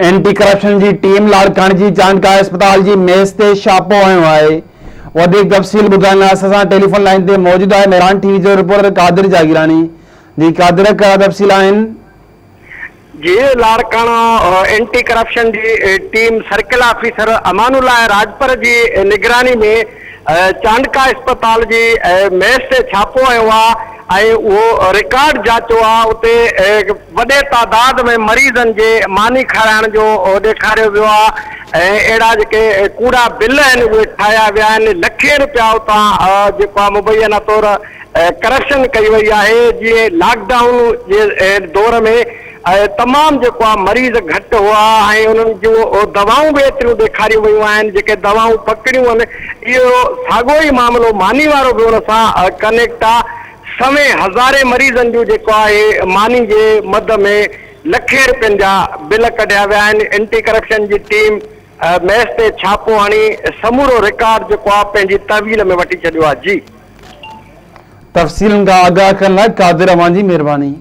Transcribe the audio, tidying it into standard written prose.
Anti corruption جي team لاڙڪاڻي جي چانڊڪا اسپتال جي ميز تي ڇاپو هنيو آهي. وڌيڪ تفصيل ٻڌائڻ لاء اسان سان ٽيليفون لائين تي موجود آهي مهراڻ ٽي وي جو رپورٽر قادر جاگيراڻي. جي قادر ڪهڙا تفصيل آهن؟ جي لاڙڪاڻو اينٽي ڪرپشن جي team circle officer Amanullah Rajpar جي نگراني ۾ چانڊڪا اسپتال جي ميس تي ڇاپو هنيو آ ۽ اهو رڪارڊ جاچيو آ اتي وڏي تعداد ۾ مريضن جي ماني کارائڻ جو ڏيکاريو ويو آ ۽ اهڙا جيڪي ڪوڙا بل آهن اهي ٺاهيا ويا آهن لکين رپيا اتان جيڪو آ مبينا طور ڪرپشن ڪئي وئي آهي جيئن لاڪ ڊائون جي دور ۾ تمام جيڪو آ مريض گهٽ هئا ۽ انهن جون دوائون به ايتريون ڏيکاريون ويون آهن جيڪي دوائون پڪڙيون آهن اهو ساڳو ئي معاملو ماني وارو به ان سان ڪنيڪٽ آ سوين هزارين مريضن جون جيڪو آهي ماني جي مد ۾ لکين رپين جا بل ڪڍيا ويا آهن اينٽي ڪرپشن جي ٽيم ميس تي ڇاپو هڻي سمورو رڪارڊ جيڪو آ پنهنجي تحويل ۾ وٺي ڇڏيو آ جي. تفصيلن کان آگاهه ڪرڻ لاء قادر اوهان جي مهرباني.